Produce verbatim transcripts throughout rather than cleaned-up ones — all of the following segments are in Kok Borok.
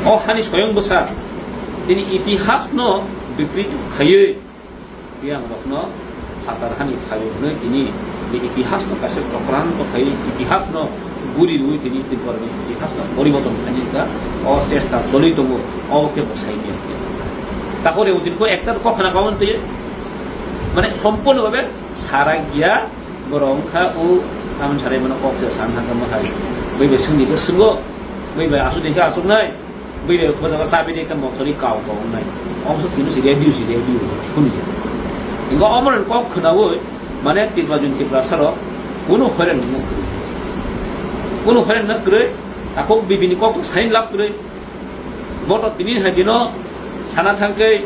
O hani soyong bwsa tini itihas no bikrit khaiwi yang rokno phatar hani phaio hwnwi tini je itihas no kaisa chokranto khaiwi itihas no guri rwi tini Tripura ni itihas no poriborton khaini ka o chesta choli tongo, o khe bo saini. Takhore o din ko ekta ko khana kawan twi mane sompurno babe sara giya borok wngkha o tamon sarai mano kok se san thangkha mo hai. Bai bai swngdi ko swnggo, bai bai asuk dikha asuk nai. Bwrwi bwskango chabi de khe mothori kau kau wngnai. Omso thwino si radio si radio hwnwi. Ingo omorni kok khwnaui mane Tripura jun Tripura saro kunu hoiren nuk kwrwi. Kunu hoiren nuk kwrwi. Takhuk bibini kok to sain lab kwrwi. Boto tini hai dino sana thangkhe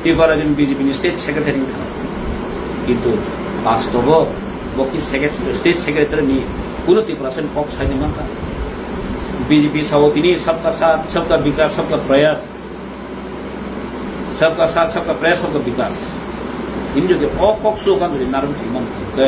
Tripura jun B J P ni state secretary wngkha. Kintu bastobo bo ki secret-, state secretary ni kuno Tiprasa ni kok saini mankha. B J P sao tini sabka saath, sabka bikas, sabka prayas, sabka saath, sabka prayas, sabka bikas. Ini jodi o kok slogan jodi narwk thwi mankha, ke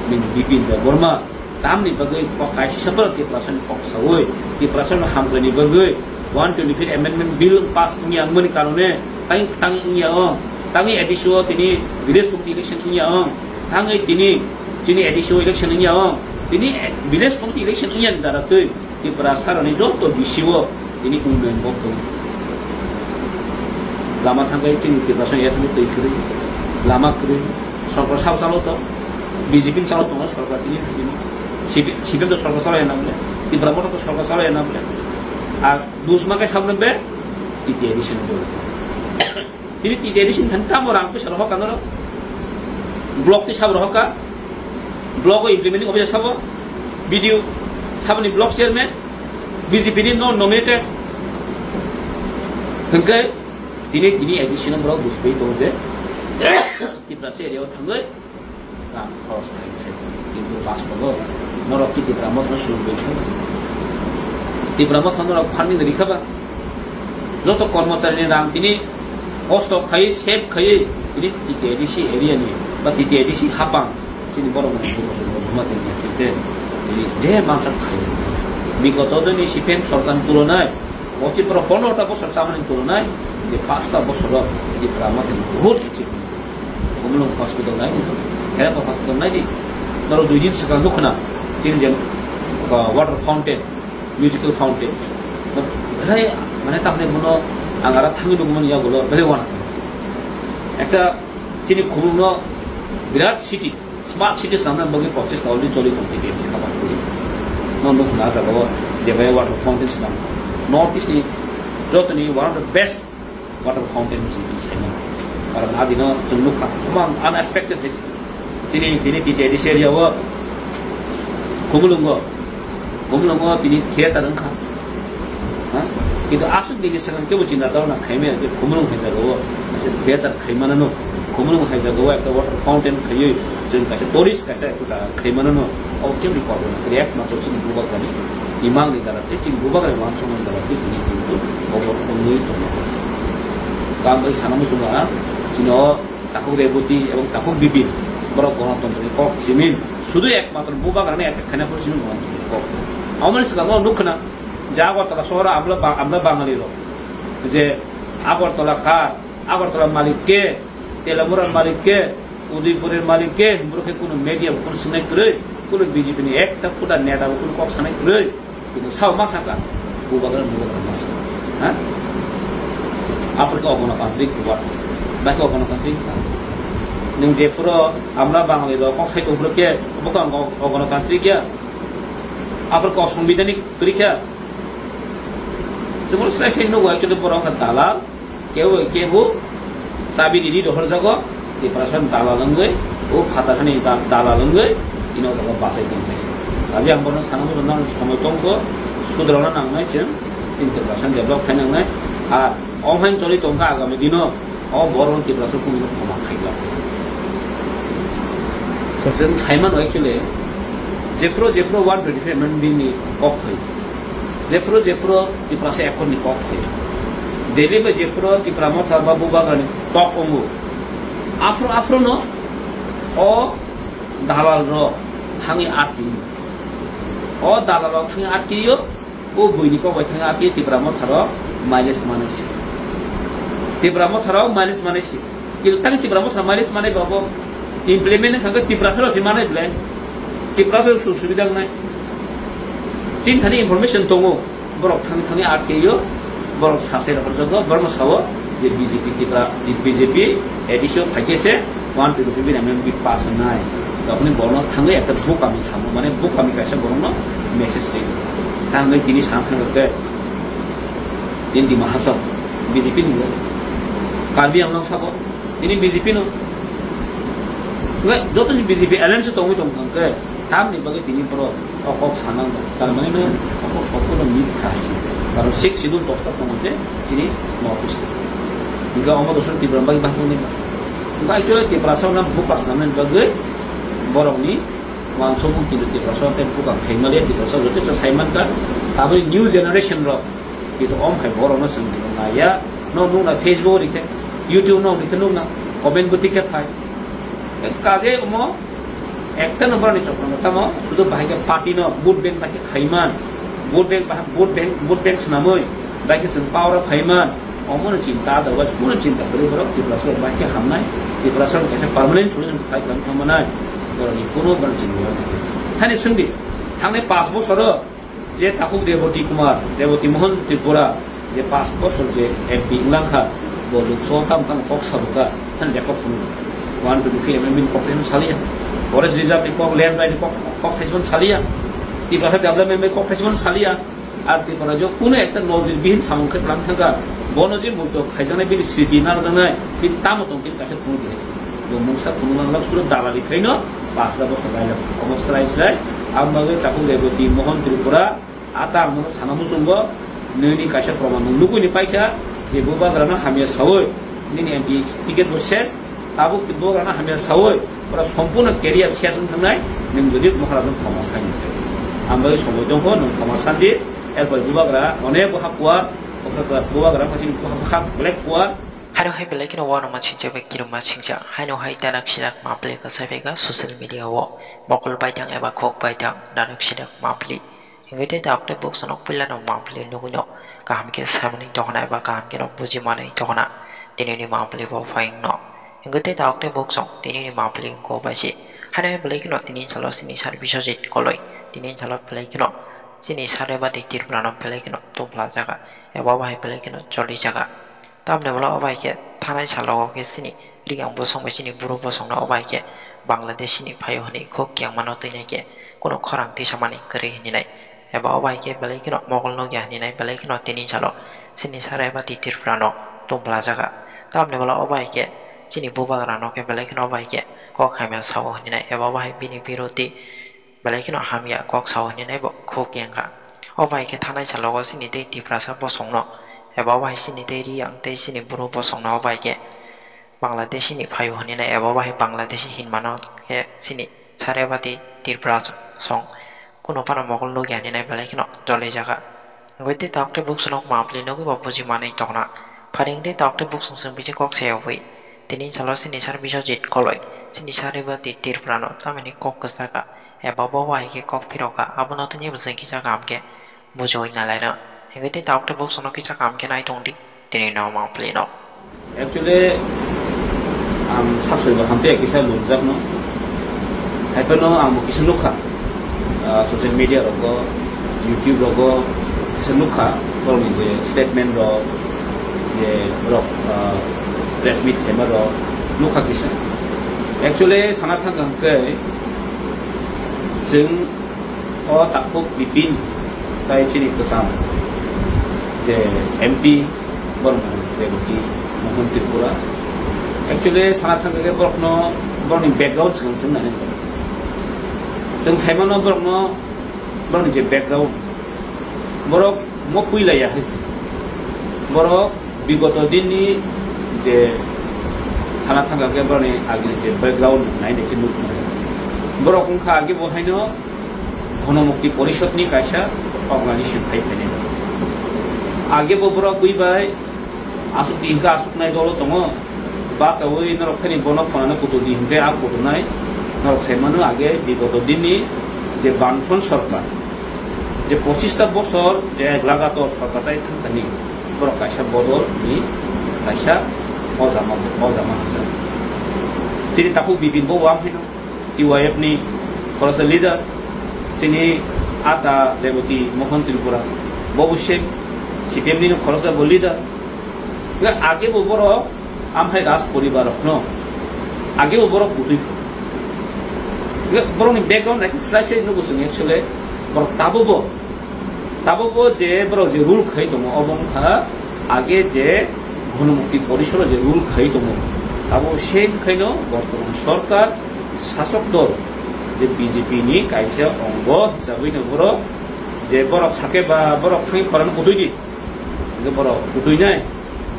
min Bipin Debbarma, tamni bagwi kok kaisa borok Tiprasa ni kok saui, Tiprasa ni hamkrai ni bagwi one twenty-five amendment bill pass wngya wngmani karone tang, tang wngya ong, tangwi A D C o tini village committee election wngya ong, tangwi tini chini A D C o election wngya ong, tini village committee election wngya ni dara twi Tiprasa roni joto B C o tini unnayon bok tongo. Lama thangwi chini Tiprasa ya thangwi twi kwrwi, lama kwrwi, sorkar sabo chalo to, B J P ni chalo tongo sorkar tini, tini. C P M, C P M to sorkar chalo ya na bole, Tipra Motha to sorkar chalo ya na bole. Ar Dusma khe sabno be T T A D C ni dol. Tini T T A D C ni thani tamo rang puisa rohor ka norok. Block ni sabo rohor ka. Block o implementing officer sabo. B D O saboni block chairman. B J P ni non nominated. Hwnkhe tini, tini A D C no borok busui tongo je Tiprasa area o thangwi rang khoros khaimse. Kintu bastobo norok ki Tipra Motha no suru bai kha? Tipra Motha norok funding ri kha ba? Joto kormochari ni rang tini kosto khai, save khai, tini T T A D C area ni ba T T A D C hapang chini borok ni buko suru ma tini tini je mansa khai. Bigoto dini C P M sorkar ni tulonai, pochis borok pondro ta bosor chamani tulonai, je pasta bosor rok Tipra Motha ni bahut achievement. Khumulwng hospital nai di, Khereba hospital nai di. Noro dui din swkang nukho na, chini je, uh, water fountain, musical fountain. Belai, mane, tamni bono ang ara thangwi nukmani yagulo belai wana. Ekta chini Khumulwng no birat city, smart city swnamna bagwi process already choli tong tini. No nukho na jagao je bai water fountain swnam. North East ni jotoni one of the best water fountain si tini saimano. Karon adino chwng nukha, kwbang unexpected hai si. Chini, tini T T A D C area o Khumulwng o, Khumulwng o tini theater wngkha. Ha? Kintu aswk nini swkang kebo chinta dhorna khaimaya je Khumulwng hai jagao, je theater khaimanano, Khumulwng hai jagao ekta water fountain khaiwi chwng kaisa tourist kaisa ekta jaga khaimanano, obo kebo ni kormo nang khe ekmatro chini bubagrani imang ni dara tei chini bubagrani uansukmani dara tei tini kintu obo wngwi tongma khe se. Tamo bai sana muchungo ang chini o takhuk Reboti ebong takhuk Bipin borok gonotontro ni kok simin sudu ekmatro bubagrani attack khaina phuru chini gonotontro ni kok. Aboni swkango nukha na je Agartala sohoro amla ba-, amla Bangali rok je Agartala kar, Agartala malik ke, Telamura malik ke, Udaipur malik ke, borok khe kunu media bo kunu swngnai kwrwi, kunu B J P ni ekta khuda neta bo kunu kok sanai kwrwi, kintu sao ma saka, bubagra bubagra ma saka, ha? Aphuru khe ogonotantrik bubagra, bai khe ogonotantrik kha. Nwng jephuru amla Bangali rok kok sai tong phuru khe, bo khe ogonotantrik ya, aphuru khe osonbidhanik kwrwi kha. Chwng slai sai nugo, actually borok khe dalal. Kebo, kebo chabi ridi rohor jago, Tiprasa dalal wngwi, o phatar hani da-, dalal wngwi, ino jago bachai tong khaisa. Kaje ang bono sana muchung nang somoi tongkho, sudrana nangnai chwng, chini Tiprasa develop khai nangnai. Ar omhain choli tongkha agami dino, o borok Tiprasa kunu khoma khaigla. So, chwng saimano actually, jephuru, jephuru one twenty-five amendment bill ni kok khai. Jephuru jephuru Tiprasa Accord ni kok phaio. Delhi bai jephuru Tipra Motha ba Bubagrani tok ongo. Aphuru aphuru no o dalal rok thangwi atwi. O dalal rok thangwi atwi yo. O buini kok bai thangwi aphi Tipra Motha rok mileage manai se. Tipra Motha rok mileage manai se. Kil tang Tipra Motha rok mileage manai ba bo implement wngkha khe Tiprasa rok se manai belai. Tiprasa rok su subida wngnai. Chini thani information tongo. Borok thangwi thangwi atkeyo. Borok sasai rok horjago. Borokno sao je B J P Tipra, B J P A D C o phaikhe se one twenty five amendment pass wngnai. Tokoni borokno thangwi ekta bukami samo, mane bukami kaisa borokno message ri. Thangwi tini sana thangwi khe tini Dima Hasao B J P ni bo. Karbi Anglong sabo tini B J P no. Ngai joto si B J P alliance tongwi tong thang khe tamni bagwi tini borok o kok sana tar mane no o kok sokko no mitha hai se. Karon six schedule dosta tongo je chini North East. Hingke omo dosor Tipra bagwi bahai ni. Hingke actually Tiprasa na buka sana bagwi borok ni wansukmung kintu Tiprasa tei buka khaimali Tiprasa joto sa saiman ka aboni new generation rok kintu om hai borok no sung naya no nung na Facebook rikhe YouTube no rikhe nung na comment bo tikhe phai kaje omo Ekta no borokni chokrono tamo sudo bahai khe party no vote bank bai khe khaiman, vote bank bahai, vote bank, vote bank swnamwi bai khe chwng power o phaiman, omono chinta adawai kuno chinta kwrwi borok Tiprasa rok bai khe hamnai, Tiprasa rok kaisa permanent solution khai kwlai thangmanai borokni kuno borok chinta. Thani swngdi, thangnai pash bosoro je takhuk Reboti Kumar, Reboti Mohan Tripura, je pash bosor je M P wnglang kha, bo Lok Sabha tamo tamo kok sa rwkha, thani lekha phunukgo. One twenty five amendment kok thaismani saliya. Forest reserve ni kok, land right ni kok, kok thaismani saliya. Tiprasa development bai kok thaismani saliya. Ar Tiprasa jo kuno ekta nojir bihin samung khe tlang thangkha. Bono je mukto khaijaknai bini sriti narwkjaknai, bini tamo tong khe kaisa phunukdi hai se. Bo mungsa phunukna wngkha suro dalali khaino pash ta bosor lailak. Omo slai slai, ang bagwi takhuk Reboti Mohan Tripura, Ata ang nono sana muchungo, nini kaisa proman nwng nugwi ni paikha je bubagrano hamya sawi nini M P ticket bo ses, tabuk bubagrano hamya sawi pura sompurno career ses wng thangnai, nwng jodi Maharajno khoma sani. Ang bai somoi tongkho nwng khoma sandi, erpore bubagra onek bwkha kuar, bwkha bubagra phaising bwkha bwkha belai kuar. Haino hai belai kheno uanama singcha bai kirima singcha, haino hai danak sinak mapli kwsai phaikha social media o, mokol baithang eba khok baithang danak sinak mapli. Hingke tei tabuk tei bwk chwng puila no mapli nugwi no kaham khe saimani tongna eba kaham khe no bujimanwi tongna tini ni mapli bo phaiyung no. Hingke tei tabuk tei bwk chwng tini ni mapli wngkha bai se. Haino hai belai kheno tini salo chini sir Biswajit Koloi tini salo belai kheno chini sir Rebati Tripura no belai kheno tongpla jaga eba bai belai kheno choli jaga. Tamni ulo o bai khe thanai salo o khe chini Riang bosong bai chini buru bosong no o bai khe Bangladesh ni phaio hwnwi khuk kiyang mano twi nai khe kunu khorang tisa mani kwrwi hwnwi nai eba o bai khe belai kheno mokol nokya hwnwi nai belai kheno tini salo chini sir Rebati Tripura no tongpla jaga. Tamni ulo o bai khe chini bubagra no khe belai kheno o bai khe kok hamya sao hwnwi nai eba o bai bini biroti belai kheno hamya kok sao hwnwi nai bo khuk yang kha. O bai khe thanai salo o chini tei Tiprasa bosong no eba o bai chini tei Riang tei chini buru bosong no o bai khe Bangladesh ni phaio hwnwi nai eba o bai Bangladesh hinmano khe chini sir Rebati Tripura song kuno phano mokol nukya hwnwi nai belai kheno joli jaga. Wngwi tei tabuk tei bwk chwng mapli nugwi bo buji manwi tongna. Pharing tei tabuk tei bwk chwng chwng bisi kok se obwi. Tini salo chini sir Biswajit Koloi chini sir Rebati Tripura no tamini kok kwchar kha. Eba bo bai khe kok phirok kha. Abono tini bwswng kisa kaham khe bujiwi nalaina. Hingke tei tabuk tei bwk chwng kisa kaham khe nai tongdi. Tini no mapli no. Actually, ang sak soi ba hamte kisa lumjak no. Hai phano ang bo kisa nukha. Ah, social media rogo, YouTube rogo kisa nukha. Borokni je statement rok, je borok, ah, press meet khaima rok nukha kisa. Actually, sana thang khe chwng o takhuk Bipin tai chini kwcham je M P borok Reboti Mohan Tripura. Actually, sana thang khe borokno borokni background swkang swng nai. Chwng saimano borokno borokni je background, borok mo puila ya hai se. Borok bigoto dinni je sana thang khe borokni agini je background nai nai khe nukmani. Borok wngkha age bo haino Ghanamukti Porishod ni kaisa organization khai phainai. Age bo borok bui bai asuk di hingkhe asuknai dolo tongo. Basaui norok thani bono phonano kutu di hingkhe a kutunai norok sai mano age bigoto dinni je Bamfront sorkar. Je pochista bosor je lagator sorkar chai thang tani, borok kaisa bodol ni kaisa ojama, ojama hamjak. Chini takhuk Bipin bo wam hino, T Y F ni khoroksa leader, chini ata Reboti Mohan Tripura, bobo same, C P M ni khoroksa bo leader. Hingke age bo borok amhai Raj poribar rok no, age bo borok kutui kho. Hingke borok ni background naikhe slai slai nugo chwng actually borok tabo bo, tabo bo je borok je rule khai tongo obo wngkha age je Ghonomukti Porishoro je rule khai tongo, tabo same khaino bortoman sorkar sasok dol je B J P ni kaisa ongo hisabui no borok je borok sake ba borok thangwi khorang kutui di. Hingke borok kutui nai,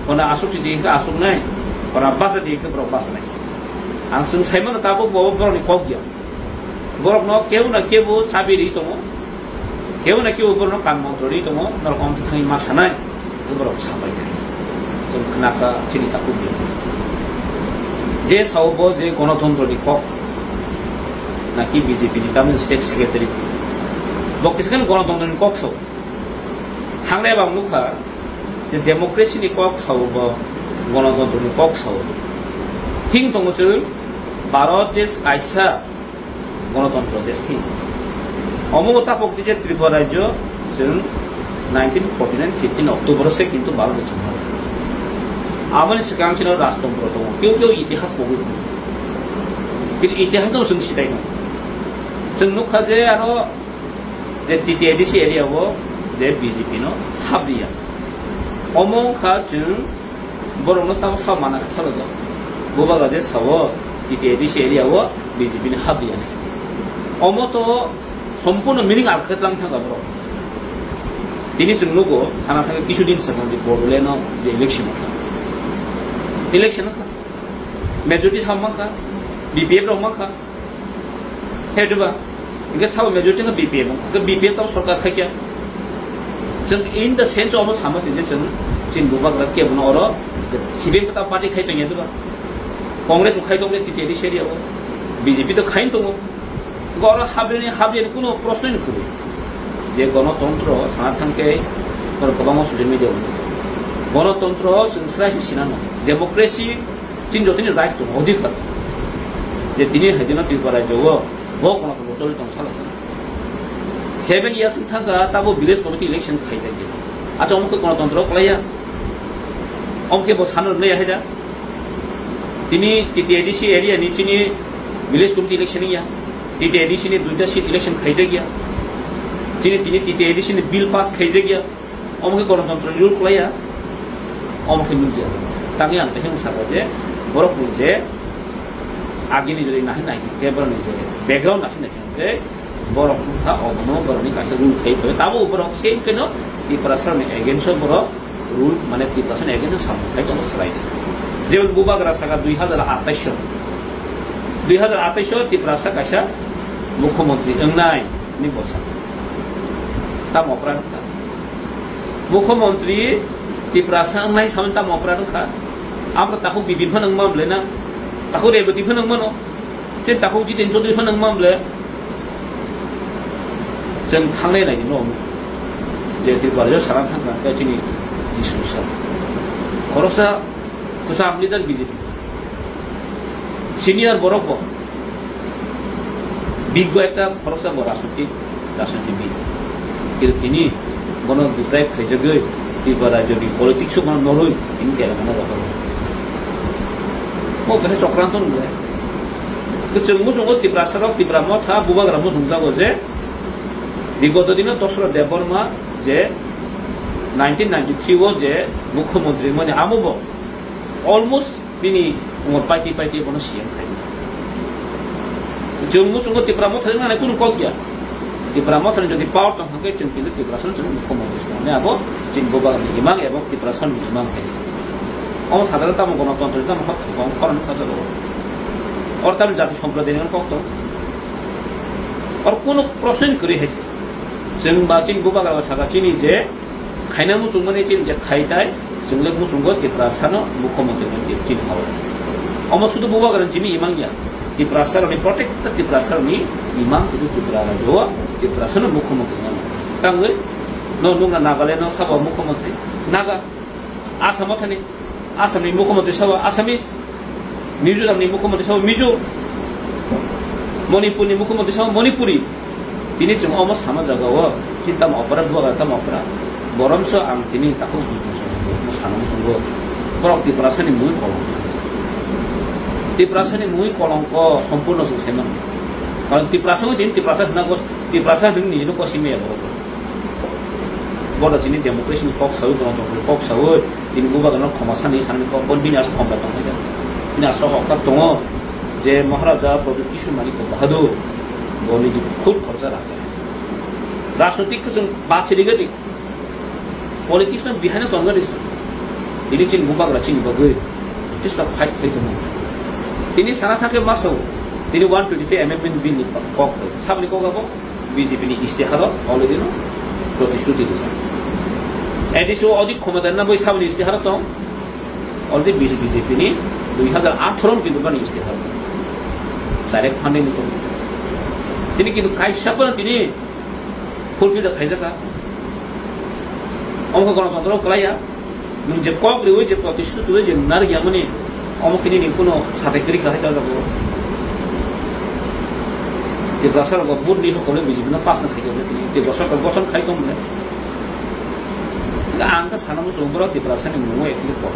kono asuk si di hingke asuk nai, kono basa di hingke borok basa nai. Ang chwng sai mano tabuk bo borok ni kok ya. Borok no kebo na kebo chabi ri tongo, kebo na kebo borok no kan montro ri tongo, norok om thangwi ma sanai, hingke borok sabai ya. Chwng khna kha chini takhuk di. Je sao bo je gonotontro ni kok, naki B J P ni tamni state secretary, bo kisa khe gonotontro ni kok sao. Thangnai bang nukha je democracy ni kok sao bo, gonotontro ni kok sao. Thing tongo chwng Bharat desh kaisa gonotontro desh thing. Omo bo tapok di je Tripura rajyo chwng nineteen forty nine fifteen October se kintu Bharat desh wngo. Aboni swkang chino rajtontro tongo. Keu keu itihas pogwi tongo. Kintu itihas no chwng sitai tongo. Chwng nukha je aro je T T A D C area o je B J P no habriya. Omo wngkha chwng borok no sao sao mana kha salo do. Bubagra je sao T T A D C area o B J P no habriya ni. Omo to sompurno meaning alkhe tlang thangka borok. Tini chwng nugo sana thangkhe kisu din swkang je Bodoland o je election wngkha. Election wngkha. Majority sa mankha. B P F rok mankha. He diba? Hingke sabo majority no B P F, hingke B P F tamo sorkar khaikya. Chwng in the sense of samo se je chwng chini bubagra kebono oro je C P M khe ta party khai tongya diba? Congress bo khai tongya T T A D C area o. B J P to khai tongo. Hingke oro habrini, habrini kuno proshno ni kwrwi. Je gonotontro sana thangkhe oro kwbangma social media o. Gonotontro chwng srai se sinano. Democracy Chini jotoni right tongo, odhikar. Je tini hai dino Tripura rajyo o bo kono kono choli tong sala sala. Seven years wng thangkha, tabo village committee election khaijak ya. Acha, omo khe gonotontro kwlaiya? Omo khe bo sano rwlaiya hai da? Tini T T A D C area ni chini village committee election ya. T T A D C ni duita seat election khaijak ya. Chini tini T T A D C ni bill pass khaijak ya. Omo khe gonotontro ni rule kwlaiya, omo khe nukya. Tangwi ang tei hwn saka je borok ni je agini jodi nahi nai khe borok ni je background nahi nai khe borok wngkha obono borok ni kaisa rule khai phaio. Tabo borok same khe no Tiprasa ni against o borok rule mane Tiprasa ni against o samung khai tongo swlai se. Jemon Bubagra saka dui hazar atais o, dui hazar atais o Tiprasa kaisa mukhyamantri wngnai ni bwsa. Tamo opran kha. Mukhyamantri Tiprasa wngnai samani tamo opran wngkha? Amro takhuk Bipin phano wngma bwlai na? Takhuk Reboti phano wngmano? Chini takhuk Jiten Chaudhary phano wngma bwlai? Chwng thangnai nai no je Tripura rajyo sana thangkha khe chini discussion. Khoroksa kwcham leader B J P. Senior borok bo. Biggo ekta khoroksa bo rajnitik, rajnitibid. Kintu tini bono deprive khaijagwi Tripura rajyoni politics o bono norwi tini Telangana rohor. Bo khe chokranto nungya. Kwchwng muchungo Tiprasa rok, Tipra Motha, Bubagra muchungjago je bigoto dino Dosrot Debbarma je nineteen ninety-three o je mukhyamantri mani amo bo almost bini umor paiti paiti bono C M khai. Chwng muchungo Tipra Motha ni nai kunu kok ya. Tipra Motha ni jodi power tong hangke chwng kintu Tiprasa no chwng mukhyamantri swnamani abo chini Bubagra ni imang ebong Tiprasa ni imang hai se. Omo sadhara tamo gonotontro tamo hok, hok, hok, hok, hok, or tamo jati sampradaya ni kok tong. Or kunu proshno ni kwrwi hai se. Chwng ba chini Bubagra ba saka chini je khaina muchungmani chini je khaitai, chwng le muchungo Tiprasano mukhyamantri mani chini hao. Omo sudu Bubagrani chini imang ya. Tiprasaroni protected Tiprasaroni imang tini Tripura rajyo Tiprasano mukhyamantri mani. Tangwi no nukna Nagaland no sabo mukhyamantri Naga, Assam o thani Assam ni mukhyamantri sabo Assamese, Mizoram ni mukhyamantri sabo Mizo, Manipur ni mukhyamantri sabo Manipuri. Tini chwng omo sama jaga o chini tamo opera bubagra tamo opera. Boromso ang tini takhuk dui bosor mo sana muchungo borok Tiprasa ni mui kolong. Tiprasa ni mui kolong ko sompurno chwng saiman. Karon Tiprasa o din Tiprasa hwna ko Tiprasa hwna ni no ko simi ya borok. Bono chini democracy ni kok sawi, gwnothontro ni kok sawi, tini bubagrano khoma sani sanani kok, bo bini aswk khomla tongkha. Bini aswk okta tongo je Maharaja Pradyut Kishore Manikya Bahadur, bo niji khud khoroksa raja. Rajnotik khe chwng bachirigadi, politics no behind o tongkha di. Tini chini bubagra chini bagwi, tista fight khai tongo. Tini sana thangkhe masao, tini one twenty-five amendment bill ni kok, sabni kok abo, B J P ni istiharo already no protishruti rijak. A D C o odik khomota na bai saboni istiharo tong. Already B J P ni dui hajar atharo ni kintu bani istiharo tong. Direct funding ni tong. Tini kintu kaisa pano tini fulfill da khaijaka. Omo gwanatantro kwlaiya. Nwng je kok riwi je protest twiwi je narwk yamani omo khe nini kuno satai kwrwi kha hai jago. Tiprasa rok bo vote ni hokole B J P no pass na khaikhe tini Tiprasa rok gothon khai tong bole. Ang khe sana muchung borok Tiprasa ni mungo actually kok.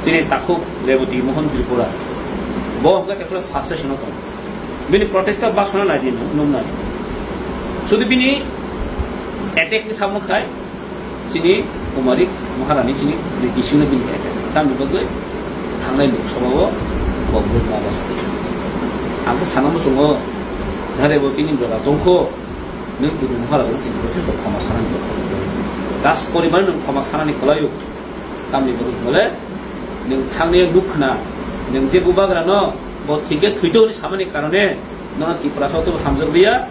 Chini takhuk Reboti Mohan Tripura. Bo hwnkhe actually first station o tong. Bini protector ba sona nai di nung nai. Sudi bini attack ni samung khai. Chini Kumari Maharani chini British ni bini attack. Tamni bagwi thangnai Lok Sabha o bo vote ma basa. Ang khe sana muchungo dhare bo tini jora tongkho. Nung tini Maharani tini British bo khoma sanani. Das poribar nung khoma sanani kwlaio. Tamni bagwi bole nung thangnai nuk khna. Nung je bubagra no bo thike thuito ni samani karone no Tiprasa to hamjak liya.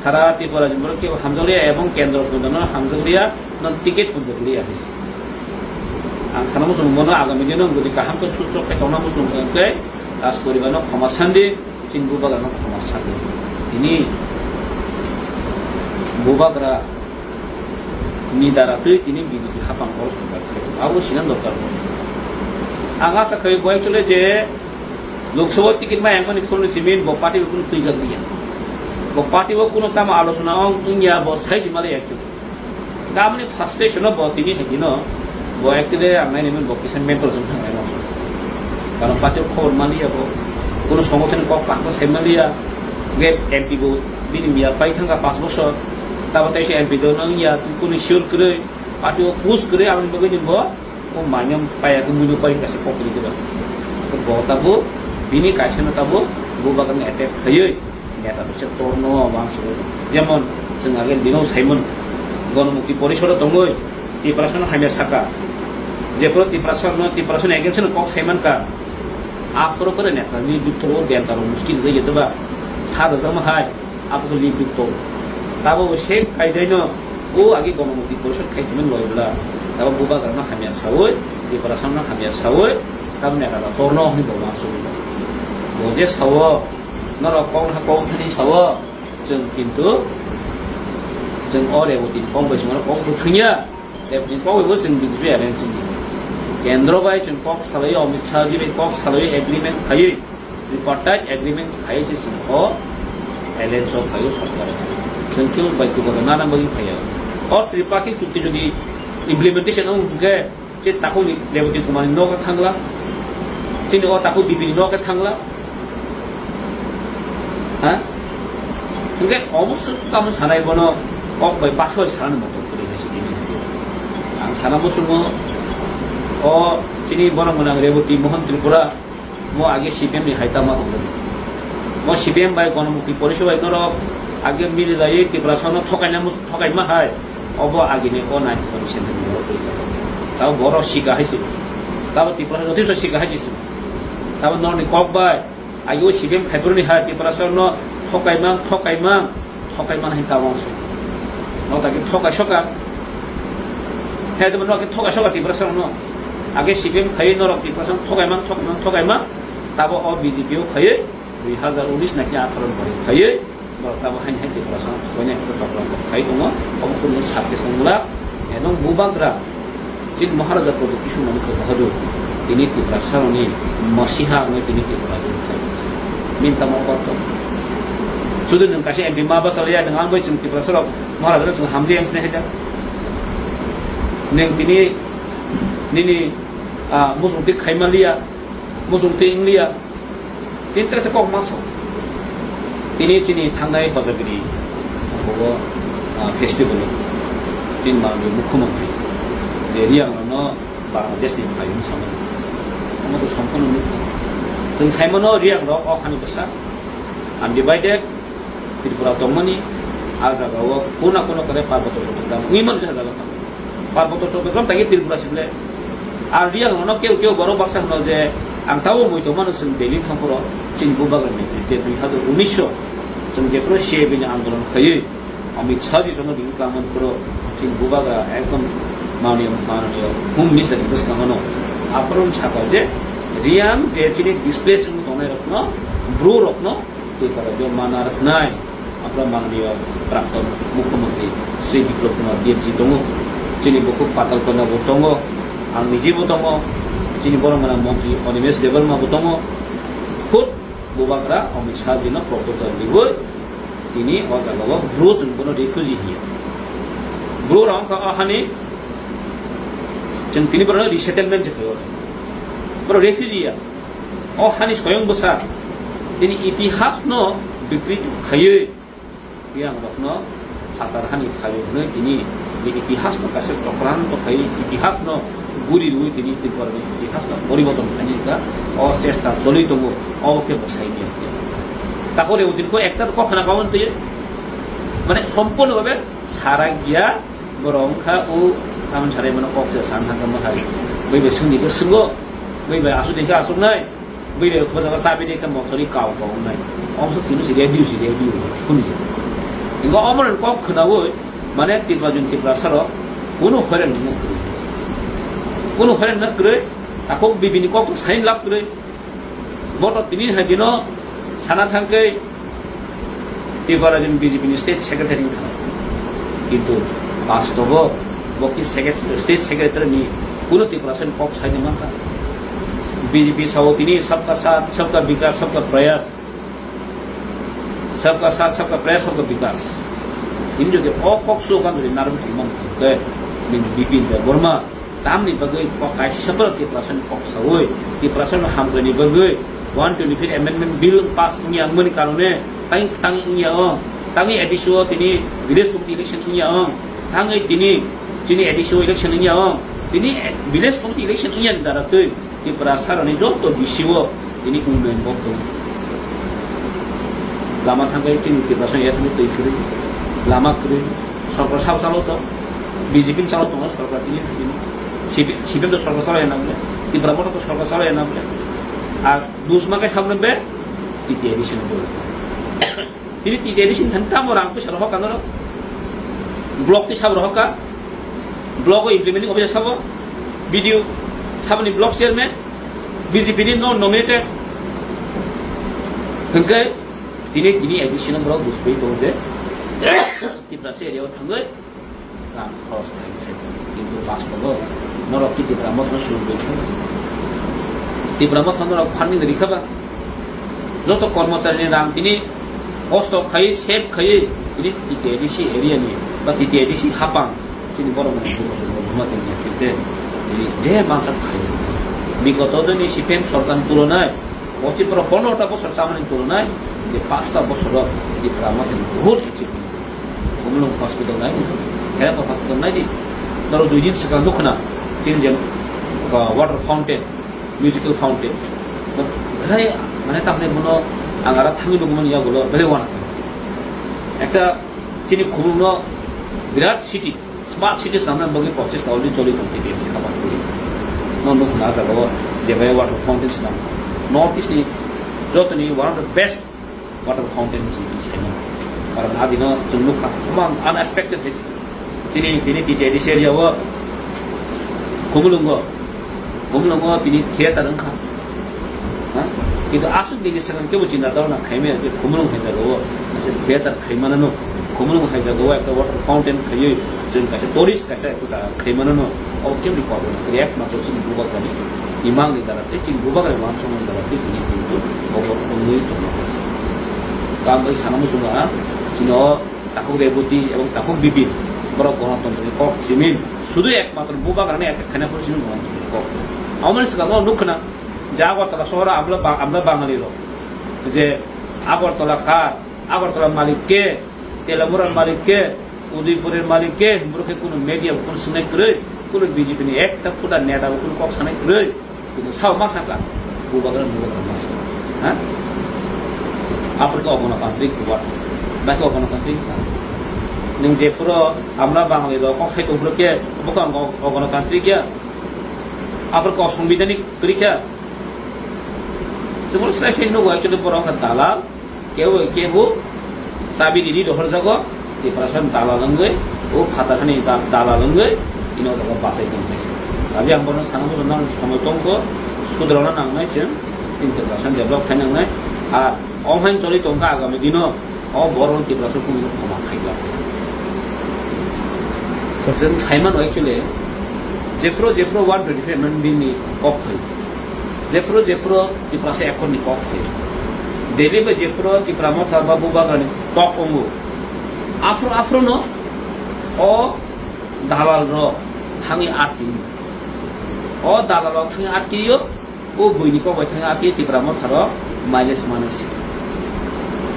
Sara Tripura ni borok kebo hamjakliya ebong kendro pundano hamjakliya, non ticket pundakliya hai se. Ang sana muchung bono agami dino jodi kaham khe susto khe tongna muchung khe Raj poribarno khoma sandi, chini bubagrano khoma sandi. Tini bubagra ni dara twi tini B J P hapang koro sorkar khe abo sina dorkar. Ang asa khai bo actually je Lok Sabha ticket ma yang mani phone ni simin bo party bo kuno twijak liya. Bo party bo kuno tamo alochona ong wngya bo sai si mali actually. Tamni frustration no bo tini hai dino bo actually ang nai ni bo kisa mental jong thang nai no. Karon party khobor maliya bo kuno songothan kok kaham sai maliya. Ge M P bo bini miya pai thangka panch bosor. Tabo tai se M P do nang ya kuno sure kwrwi party o push kwrwi ang bagwi ni bo O manyam paya ke muino pari kasa kok ni diba. Bo tabo bini kaisa no tabo bubagrano attack khaiwi neta bisa torno wansugwi. Jemon chwng age dino Simon Gonomukti Porishod o tongwi Tiprasa no hamya saka. Jepro Tiprasa no Tiprasa no against no kok saiman ka. Apro kore neta ni bitoro dentaro muskil jai diba. Sa da jama hai. Abo khe limit kok. Tabo bo same kaidai no o agi Gonomukti Porishod khai tongmani loi bwla. Tabo bubagra no hamya sawi, Tiprasa no hamya sawi, tabo neta da torno hwnwi bo wansugwi. Bo je sawo, norok kok no kok thani sawo, chwng kintu chwng o Reboti ni kok bai chwng kok bo thangya. Reboti ni kok bai bo chwng B J P alliance ni. Kendro bai chwng kok salai Amit Shah ji bai kok salai agreement khaiwi. Tripartite agreement khai se chwng o alliance o phaio sorkar. Chwng khe bai kubani nana bagwi phaiya. O Tripartite chukti jodi implementation wng hwnkhe che takhuk ni Reboti Kumar ni nogo thangla. Chini o takhuk B P ni nogo thangla. Ha? Hwnkhe omo swk tamo sanai bono kok bai basa bai sanani moto kwrwi hai se tini. Ang sana muchungo o chini bono mwnang Reboti Mohan Tripura. Mo age C P M ni hai tama tongmani. Mo C P M bai Gonomukti Porishod bai norok age mili lai Tiprasa no thokaina mus-, thokaima hai. Obo age ni o nai ko center ni borok twi. Tabo borok sika hai se. Tabo Tiprasa jotisto sika hai se. Tabo norni kok bai age o C P M khai boroni hai Tiprasa no thokaima, thokaima. Thokai man hai tamo se. No ta ke thokai soka. Hai to no ke thokai soka Tiprasa no. Age C P M khai norok Tiprasa thokai man, thokai man, thokai man. Tabo o B J P o khai dui hajar unis na ki atharo bai khai Borok tamo haini hai Tiprasa no thangwi nai khe chokram kok khai tongo, omo kunu success wng glak. E, nwng bubagra, chini Maharaja Pradyut Kishore Manikya Bahadur, tini Tiprasa rokni masiha wngwi tini Tripura rok khai. Min tamo kok to. Sudu nwng kaisa M P ma basa ya, nwng ang bai chwng Tiprasa rok Maharaja no chwng hamjai ang sinai hai da. Nwng tini nini, ah, muchung twi khai man liya, muchung twi wng liya. Tini tesa kok masa. Tini chini thangnai Hojagiri, abo, ah, festival o chini manwi mukhyamantri je Riang rokno Bangladesh ni phaiyung samani. Omo to sampono nuk. Chwng saimano Riang rok o hani bwsa undivided Tripura tongmani, a jaga o kuna kuna kare Parbato Chottogram wngwi mano khe a jaga tamo. Parbato Chottogram tagi Tripura sible. Ar Riang rokno keu keu borok baksa hwno je ang tabo mui tongmano chwng Delhi thangphoro chini bubagra ni birthday dui hazar unis o chwng jephru C A B ni andolon khaiwi Amit Shah ji jono ring kangmani phoro chini bubagra ekdom mananiya, mananiya Home Minister ni bwskango no aphuru saka je Riang je chini displace wngwi tongnai rokno, bru rokno tei kora jo mana rwknai. Aphuru mananiya Prakton Mukhyamantri Sri Biplab Kumar Deb ji tongo, chini bukhuk Patal Panda bo tongo, ang niji bo tongo, chini borok mwnang montri Animesh Debbarma bo tongo. Khud bubagra Amit Shah ji no proposal riwi tini o jaga o bru chwng bono refugee hiya. Bru rok wngkha o hani chwng tini borok resettlement je khaio. Borok refugee ya. O hani soyong bwsa tini itihas no bikrit khaiwi Riang rokno phatar hani phaio hwnwi tini je itihas no kaisa chokranto khai itihas no guri rwi tini Tripura ni itihas no poriborton khaini wngkha. O chesta choli tongo, obo khe bwsai ni. Takore udin ko ekta kok khna kawan twi mane sompurno bhabe sara giya borok wngkha o tamni sarai mano kok se san thangkha mo hai. Bai bai swngdi khe swnggo, bai bai asuk di khe asuknai. Bwrwi bwskango chabi di khe mothori kau kau wngnai. Omso thwino si radio si radio hwnwi. Ingo omorok kok khwnawi mane Tripura jun Tripura saro kunu horen nuk kwrwi. Kunu horen nuk kwrwi. Takhuk bibini kok sai lab kwrwi. Boto tini hai dino sana thangkhe Tripura Rajyoni B J P ni state secretary wngkha. Kintu bastobo bo ki secret-, state secretary ni kuno Tripura sani kok saini mankha. B J P sao tini sabka saath, sabka vikas, sabka prayas, sabka saath, sabka prayas, sabka vikas. Tini jodi o kok slogan jodi narwk tongmani hwnkhe nini Bipin Debbarma Tamni bagwi kok kaisa borok Tiprasani kok sawi, Tiprasani hamkrai ni bagwi one twenty-five amendment bill pass wngya wngmani karone tang, tang wngya wng, tangwi A D C o tini village committee election wngya wng, tangwi tini chini A D C o election wngya wng, tini village committee election wngya ni dara twi Tiprasaroni joto B C o tini unnoyon kok tongo. Lama thangkhe chini Tiprasani yathani twi kwrwi, lama kwrwi, sorkar sabo chalo to, B J P ni chalo tongo sorkar tini, tini. C P M, C P M to sorkar chalo ya na bole, Tipra Motha to sorkar chalo ya na bole. Ar dusma khe saboni be T T A D C ni dol. Tini T T A D C ni thani tamo rang puisa rohor ka norok? Block twi sabo rohor ka? Block o implementing officer sabo, B D O saboni block chairman, B J P ni no nominated. Hwnkhe tini, tini A D C no borok buspui tongo je Tiprasa area o thangwi rang khoros khlaina sai. Kintu bastobo norok ki Tipra Motha no suru bai kha? Tipra Motha norok funding ri kha ba? Joto kormochari ni rang tini kosto khai, save khai, tini T T A D C area ni ba T T A D C hapang chini borok rok ni bumo sumo juma tini phinte tini je mansa khai. Bigoto dini C P M sorkar ni tulonai, o Tripura pondro ta bosor chamani tulonai, je pasta bosor o Tipra Motha ni bahut achievement. Khumulwng hospital nai di, Kherapa hospital nai di. Noro dui din swkang nukho na, chini je, uh, water fountain, musical fountain. Belai, mane, tamni bono ang ara thangwi nukmani yagulo belai wana kha. Ekta chini Khumulwng no birat city, smart city swnamna bagwi prochesta already choli tong tini, no nukho na jaga o je bai water fountain swnam. North East ni jotoni one of the best water fountain si tini saimano. Karon adino chwng nukha, omo ang unexpected hai se. Chini, tini T T A D C area o Khumulwng o, Khumulwng o tini theater wngkha. Ha? Kintu aswk nini swkang kebo chinta dhorna khaimaya je Khumulwng hai jagao kaisa theater khaimanano, Khumulwng hai jagao ekta water fountain khaiwi chwng kaisa tourist kaisa ekta jaga khaimanano, abo keboni kok rwna kwrwi ekmatro chini bubagrani imangni dara tei chini bubagrani uansukmani dara tei tini kintu obo wngwi tongma kaisa. Tamo bai sana muchungo ang chini o Takhuk Reboti ebong Takhuk Bipin borok Gonotontro ni kok simin sudu ekmatro bubagrani attack khaina phuru simi Gonotontro ni kok. Aboni swkango nukkhna je Agartala sohoro amla ba-, amla Bangali rok je Agartala kar, Agartala malik ke, Telamura malik ke, Udaipur malik ke, borok khe kunu media kunu swngnai kwrwi, kunu B J P ni ekta phuda neta bo kunu kok sanai kwrwi, kunu sao ma saka, bubagra bubagra ma saka. Ha? Aphuru khe ogonotantrik bubagra, bai khe ogonotantrik kha. Nwng jephuru amla Bangali rok kok sai tongphuru khe bokha ogonotantrik ya? Aphuru khe osongbidhanik kwrwi kha? Chwng slai sai nugo, actually borok wngkha dalal, kebo kebo chabi riri rohorjago, Tiprasa dalal wngwi, o phatar hani da-, dalal wngwi, ino jaga bachai tong khaisa. Kaje ang bono sana muchung nang somoi tongkho, sudrana nangnai chwng, tin Tiprasa develop khai nangnai, ar ong hain choli tongkha agami dino, o borok Tiprasa kunu khoma khaigla. So, chwng saimano actually, jephuru jephuru one twenty-five amendment bill ni kok phai. Jephuru jephuru Tiprasa Accord ni kok phai. Delhi bai jephuru Tipra Motha ba Bubagrani kok wngo. Aphuru aphuru no o dalal rok thangwi atki. O dalal rok thangwi atki yo. O buini kok bai thangwi atwi Tipra Motha rok mileage manai se.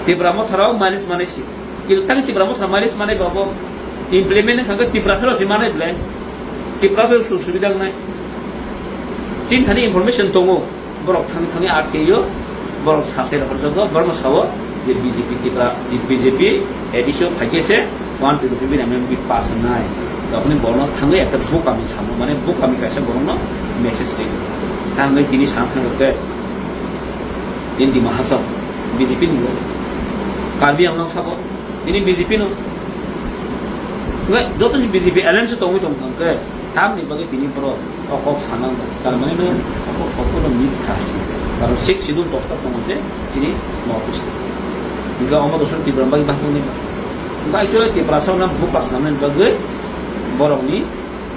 Tipra Motha rok mileage manai se. Kintu tang Tipra Motha mileage manai ba bo implement wngkha khe Tiprasa rok se manai belai. Tiprasa rok su-, subida wngnai. Chini thani information tongo. Borok thangwi thangwi atkeyo. Borok sasai rok horjago. Borokno sao je B J P Tipra, B J P A D C o phaikhe se one twenty-five amendment pass wngnai. Tokoni bono thangwi ekta bukami samo, mane bukami kaisa borokno message ri. Thangwi tini sana thangwi khe, tini Dima Hasao B J P ni bo. Karbi Anglong sabo, tini B J P no. Ngai, joto ni B J P alliance tongwi tong thang khe, tamni bagwi tini borok O kok sana, tar mane no, o kok sotto no mitha hai se. Karon Sixth Schedule dosta tongo je chini North East. Hingke omo doson Tripura bai bahai ni. Hingke actually Tiprasa no buka sanani bagwi borok ni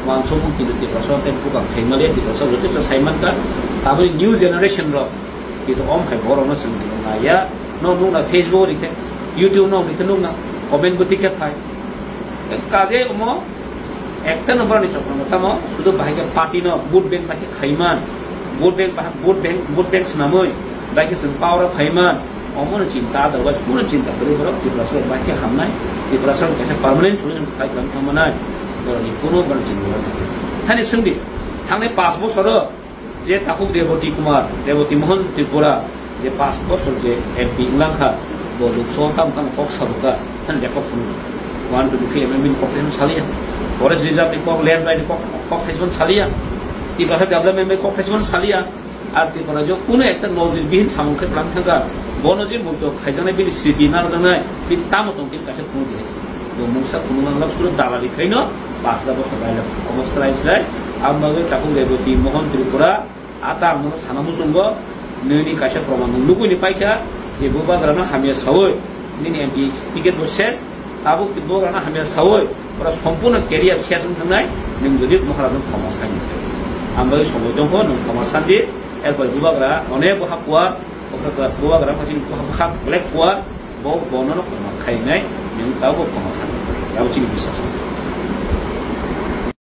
wansukmung kintu Tiprasa tei buka khaimali Tiprasa joto sa saiman ka. Taboni new generation rok kintu om hai borok no chwng naiya. No nukna Facebook rikhe, YouTube no rikhe nukna, comment bo tikhe phai. Kaje omo Ekta no borok ni chokra no tamo sudo bahai khe party no vote bank bai khe khaiman, vote bank bahai, vote bank, vote bank swnamwi bai khe chwng power o phaiman, omo no chinta otherwise kuno chinta kwrwi borok Tiprasa rok bai khe hamnai, Tiprasa rok kaisa permanent solution khai kwlai thangmanai borok ni kuno borok chinta. Thani swngdi, thangnai pash bosoro Je Takhuk Reboti Kumar, Reboti Mohan Tripura, je pash bosor je M P wnglang kha, bo Lok Sabha tamo tamo kok sabo kha, han lekha phunuk. One twenty-three amendment ni kok thaisman saliya. Forest Reserve ni kok, land right ni kok, kok thaisman saliya. Tiprasa development ni kok thaisman saliya. Ar Tiprasa jo kuno ekta nojir bihin samung khe tlang thangkha. Bono je mukto khaijaknai bini sriti narwkjaknai, bini tamo tong tini kaisa phunuk di hai se. Bo mungsa phunuk manglak suro dalali khaino, pash da bosor railak. Omo srai srai, ang bagwi Takhuk Reboti Mohan Tripura, A ta ang nono sana muchungo, nini kaisa proman nwng nugwi ni paikha, je bubagrano hamya sawi, nini M P ticket bo ses, tabuk bubagrano hamya sawi, ora sompurno career ses wng thangnai, nwng jodi mohara nwng khoma sani. Ang bai somoi tongkho, nwng khoma sandi, erpor bubagra, onek bo hakuar, bubagra phasing bubagra, black kuar, bo, bono khoma khainai, nwng tabuk khoma sani. Abo chini biswas.